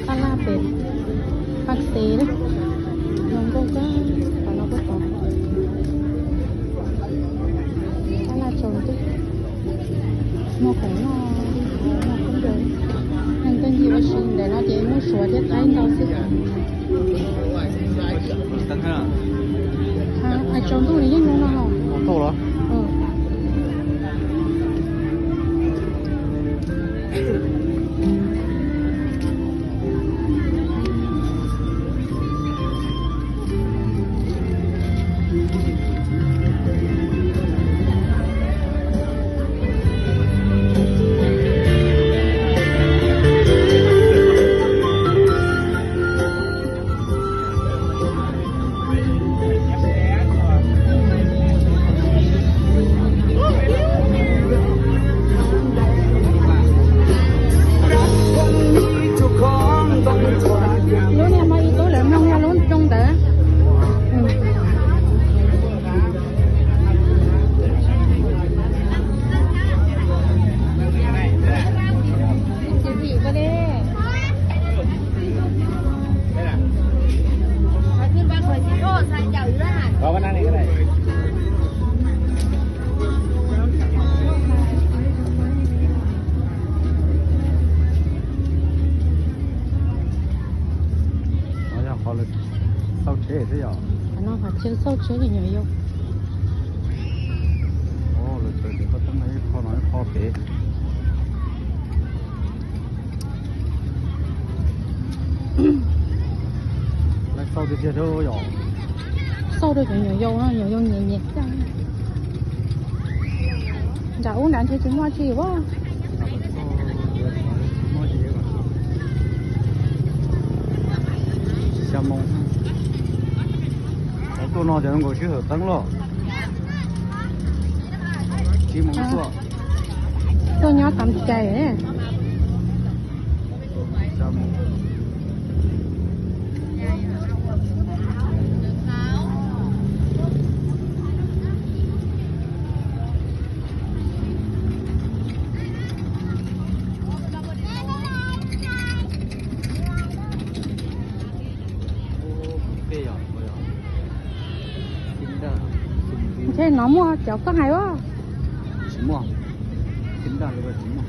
Tab laj pem Paj Xes na, zoo nkauj kawg, qhov no kuj tau. Tab laj tsaus ntuj, muag khoom noj, muag khaub ncaws, neeg tuaj ncig ua si ntawm no ces muaj Suav thiab Thaib ntau xwb. Tsaus ntuj nws yeej zoo no los? Lub niag mo ib tub lawv mloog yog lub zoo ntawd. Qhov no qhov chaw xauj tsheb nyuam yaus. Lawv tseem kho teeb no ib qho no ib qho pem. Lawv xauj tiag tiag thiab yom. Xauj rau cov nyuam yaus no, nyuam yaus nyiam nyiam. Nram ub nrad ntshe tsis muaj tsi as. Xya moo. Tuaj no ces nkaus sij hawm teeb lawm. Tsib moo tuaj. Tuaj nyob tau cai. Ntshe no muaj cov koj hais as. Tsis muaj. Tsis muaj.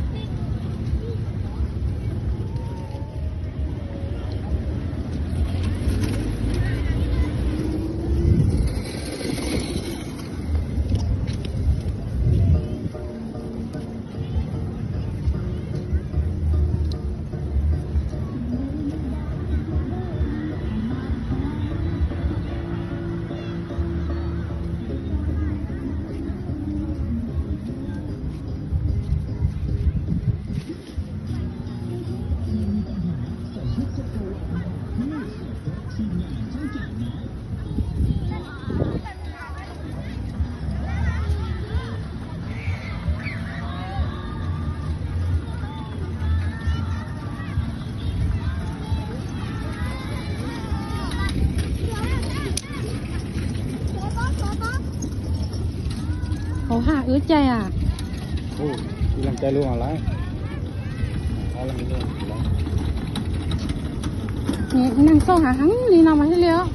Hauv haj wb caij as. Ib leeg caij lub mas lawm. Neeg xauj hav heev li no mas thiaj li os.